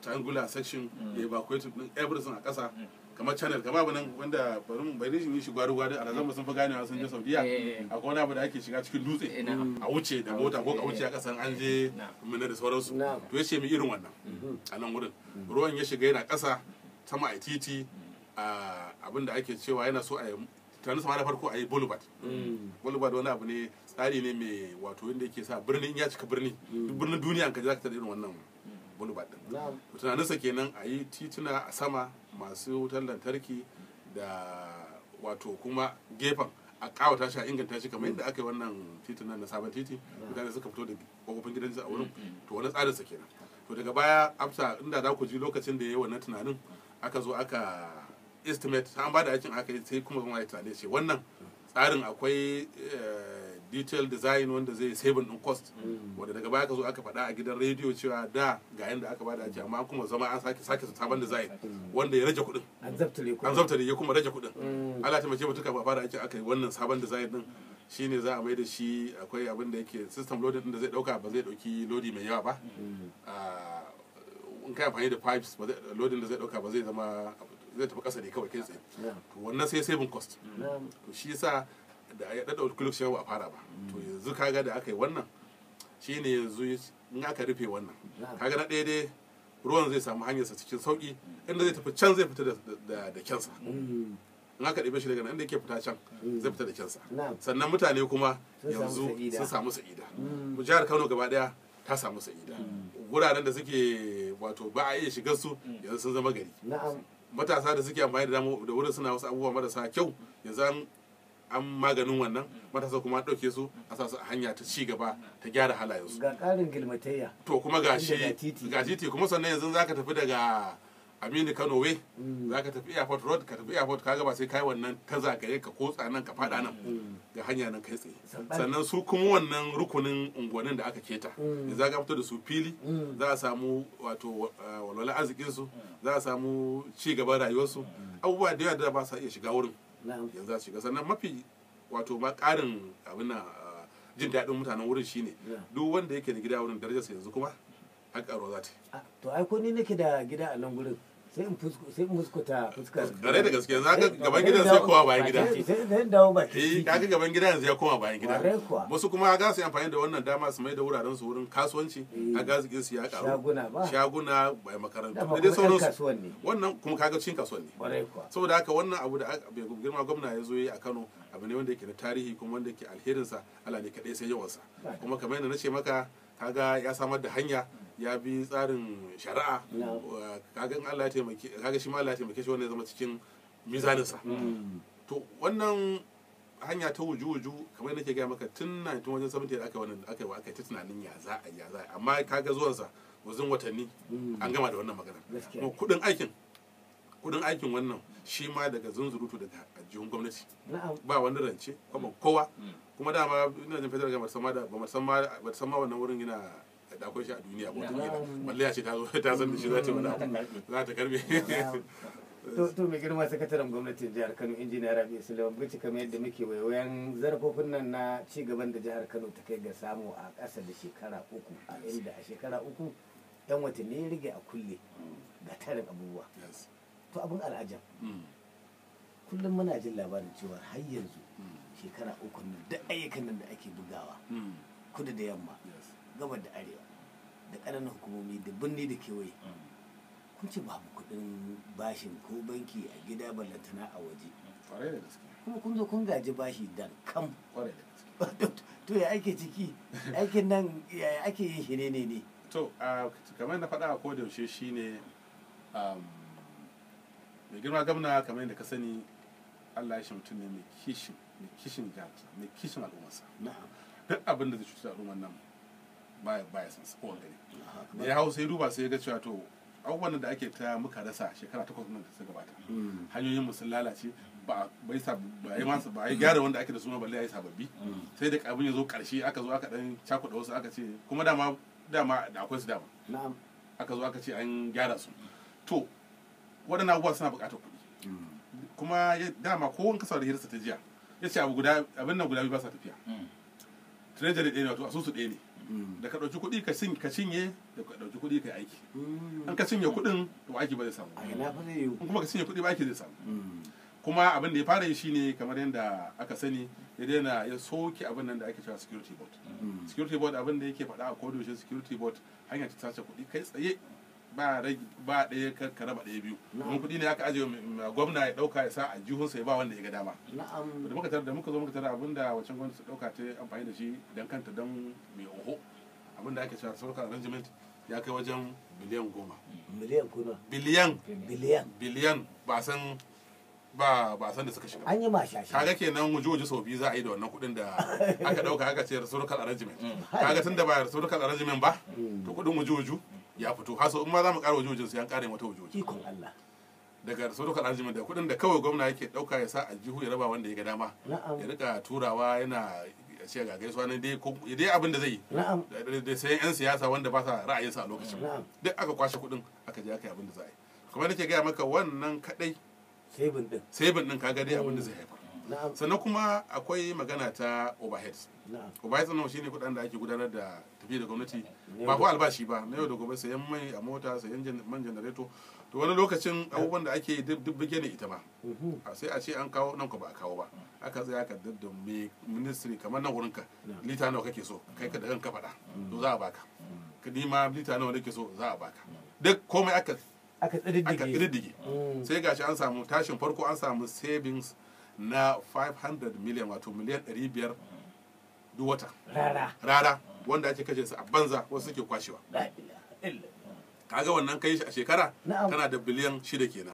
Rectangular section ya evacuate din everything a ƙasa, kamar channel, kamar abu nan wanda bari mu bari shi shi gwari gwari a razan sun fi ganewa, sun je Saudiya. Akwai wani abu da ake shiga cikin dutse a wuce da mota ko a wuce a ƙasan, an je Mina da sauransu. To ya ce mu irin wannan a nan wurin, ruwan ya shiga yana ƙasa sama a titi. Abin da ake cewa yana so a yi tunanin sama da farko a yi boulevard. Boulevard wani abu ne, tsari ne mai wato wanda yake sa birni in ya cika birni, duk birnin duniya ka ji zaka tada irin wannan boulevard din. To tunaninsa kenan a yi tituna a sama masu wutar lantarki da wato kuma gefen a kawata shi, a inganta shi kamar yadda aka yi wannan titunan na sabon titi, mutane suka fito da kofofin gidansu a wurin. To wani tsarinsa kenan. To daga baya, after inda za ku ji lokacin da ya yi wannan tunanin, aka zo aka estimate, an ba da aikin, aka yi, sai kuma zama ya tunane ce wannan tsarin akwai detail design wanda zai saving din cost, wanda daga baya aka zo aka faɗa a gidan rediyo cewa da ga yanda aka bada aiki, amma kuma zama an sake sabon design wanda ya rage kuɗin. An zabtare kuɗin. An zabtare, ya kuma rage kuɗin. Allah ta mace mutuka ba fara aiki aka yi wannan sabon design din, shine za a mai da shi akwai abin da yake system loading din da zai dauka, ba zai dauki lodi mai yawa ba. In kai amfani da pipes, ba zai loading da zai dauka ba zai zama zai tafi kasa ne kawai kai tsaye. To wannan sai saving cost. To shi yasa da ya dada lokacin ba a fara ba. To yanzu kaga da aka yi wannan, shine yanzu in aka rufe wannan, kaga na ɗaya dai ruwan zai samu hanyarsa cikin sauki, inda zai tafi can zai fita da kyansa. In aka ɗebe shi daga nan inda yake fita can, zai fita da kyansa. Sannan mutane kuma Sun samu yanzu sa'ida. sun samu sa'ida. Jihar Kano gaba daya ta samu sa'ida. Wuraren da suke wato ba a iya shigar su, yanzu sun zama gari. Matasa da suke amfani da da wurin suna wasu abubuwa marasa kyau, yanzu an maganin wannan. Matasa kuma an ɗauke su, a sa su a hanya ta ci gaba, ta gyara halayensu. Ga ƙarin gilmatayya. To kuma ga shi Tunda ga titi. Ga titi kuma. Sannan yanzu zaka tafi daga Aminu Kano Way, zaka tafi Airport Road, ka tafi airport, kaga ba sai kai wannan ta zagaye ka kotsa nan ka fada nan, ga hanya nan kai tsaye. Sannan- Sannan su kuma wannan rukunin unguwannin da aka keta, yanzu aka fito da su fili, za a samu wato walwalar arzikin su, za a samu ci gaban rayuwarsu, abubuwa da yawa da ba sa iya shiga wurin yanzu za su shiga. Sannan mafi wato ma ƙarin abin nan, jin daɗin mutanen wurin shine duk wanda yake da gida wurin, darajarsa yanzu kuma har ƙaruwa za ta yi. Ah, to ai ko ni nake da gida a nan gurin, sai in muskuta fuskar. Gare da gaske, yanzu haka gaban gidan sai kowa bayan gida. Sai in dawo bakin Eh. titi. Kaga gaban gida yanzu ya koma bayan gida. Kwarai kuwa. Wasu kuma ga su yi amfani da wannan dama su mai da wuraren su wurin kasuwanci, kaga arzikin su ya karu. Shaguna ba. Shaguna bai, makarantu Dama da dai kuma 'yan sauransu. kasuwan ne. Wannan kuma kaga cikin kasuwan ne. Kwarai kuwa. Saboda haka wannan abu da bai girma gwamna ya zo yi a Kano, abu ne wanda yake na tarihi, kuma wanda yake alherinsa Allah ne kaɗai sai yawansa. Kuma kamar yadda na ce maka, kaga ya samar da hanya, ya bi tsarin shari'a. Kaga in Allah ya taimake, kaga shi ma Allah ya taimake shi, wanda ya zama cikin mizaninsa. To wannan hanya ta wuju-wuju, kamar yadda nake gaya maka, tun 19 wajen 70 da aka yi wannan, aka yi ta tunanin ya za a yi, ya za a yi, amma kaga zuwansa wajen watanni an gama da wannan magana. Kuma kudin aikin wannan shi ma daga zunzurutu daga aljihun gwamnati, ba wani rance kuma kowa. Kuma dama ina jin federal government sama da ba san ma ba san ma wannan wurin yana da akwai shi a duniya ba wata balle ya ce ta zo ta san da shi za ta yi wani abu, za ta karbe. To mai girma sakataren gwamnatin jihar Kano, Injiniya Rabi Suleiman Bichi, kamar yadda muke waiwayan zarafofin nan na ci gaban da jihar Kano ta kai ga samu a ƙasa da shekara 3, a inda a shekara 3 yan watanni ya rage a kulle, ga tarin abubuwa. To abin al'ajab, kullum muna jin labarin cewa har yanzu shekara 3 nan, duk ayyukan nan da ake bugawa kudu da yamma, gabar da arewa, da ƙananan hukumomi da birni da kewaye, kun ce babu kuɗin bashin ko banki a gida, ballantana a waje. Kwarai da gaske. Kuma kun zo kun gaji bashi dan kam. Kwarai da gaske. To ya ake ciki? Aikin nan ya ake yin shi ne? To kamar na faɗa a koda yaushe shine, mai girma gwamna, kamar yadda ka sani, Allah ya shi mutum ne mai kishin jiharsa, mai kishin al'ummarsa. Duk abin da zai cutar al'ummar nan baya san sa kowane gari. Da ya hau sai duba, sai ya ga cewa to abubuwan da ake ta muka rasa shekara 8 nan da suka gabata, hanyoyin mu sun lalace, ba bai sa ba yi masa ba yi gyara wanda ake da su ma, balle ya yi sababbi. Sai da abin ya zo karshe aka zo aka dan cakuɗa wasu, aka ce kuma dama dama da akwai su dama, aka zo aka ce an gyara su. To waɗannan abubuwa suna buƙatar kuɗi. Kuma dama ko wani kasar da hirarsa ta jiya ya ce abu guda, abin nan guda biyu ba sa tafiya. Treasury ɗaya ne, wato asusu ɗaya ne. Da ka ɗauki kuɗi ka cinye, da ka ɗauki kuɗi ka yi aiki. In ka cinye kuɗin, to aiki ba zai samu. A ina fa zai yiwu? In kuma ka cinye kuɗi ba, aiki zai samu. Kuma abin da ya fara yi shine, kamar yadda aka sani, ya daina, ya soke abin nan da ake cewa security board. Security board, abin da yake faɗa a kodayaushe, security board hanya ta sace kuɗi kai tsaye, ba rage ba ɗaya, ka raba ɗaya biyu, domin kuɗi ne aka ajiye gwamna ya ɗauka ya sa a jihunsa, ya ba wanda ya ga dama. Da muka tara, da muka zo muka tara abin da wancan gwamnati ta ɗauka ta amfani da shi dan kanta, dan mai oho, abin da ake cewa social arrangement, ya kai wajen biliyan 10. Miliyan kuna? Biliyan. Biliyan. Biliyan, ba san ba san da suka shiga. An yi mashashi. Kaga kenan wuje sau biyu za a yi da wannan kuɗin da aka ɗauka aka ce reciprocal arrangement. Kaga tun da ba reciprocal arrangement ba, to kuɗin wuju ya fito haso. In ma za mu ƙara wuju, sai an ƙara wata wuju. Ikon Allah. Daga reciprocal arrangement da kuɗin da kawai gwamna yake ɗauka ya sa a jihu, ya raba wanda ya ga dama, ya rika turawa, yana ce ga gaisuwa nan dai, ko dai abin da zai yi, da sayan yan siyasa wanda ba sa ra'ayinsa a lokacin, duk aka kwashe kuɗin, aka je aka yi abin da za a yi. Kuma nake gaya maka, wannan kadai saving din, saving din, kaga dai abin da zai haifar. Sannan kuma akwai magana ta overheads. Overheads nan shine kuɗin da ake gudanar da tafi da gwamnati, ba ko albashi ba, na yau da gobe, sayan mai a mota, sayan man janareto. To wani lokacin abubuwan da ake duk bige ne ita ma, sai a ce an kawo nan, ko ba a kawo ba. Aka tsaya aka daddamme ministry, kamar nan wurinka, lita nawa kake so kai ka da kanka faɗa, to za a baka. Ka nima lita nawa nake so, za a baka. Duk komai aka aka aka ƙididdige. Sai gashi an samu tashin farko, an samu savings na 500 million, wato miliyan 500 duk wata. Rara. Rara, wanda ake kashe su a banza, wasu suke kwashewa. Kaga wannan kai shi a shekara, kana da biliyan 6 kenan.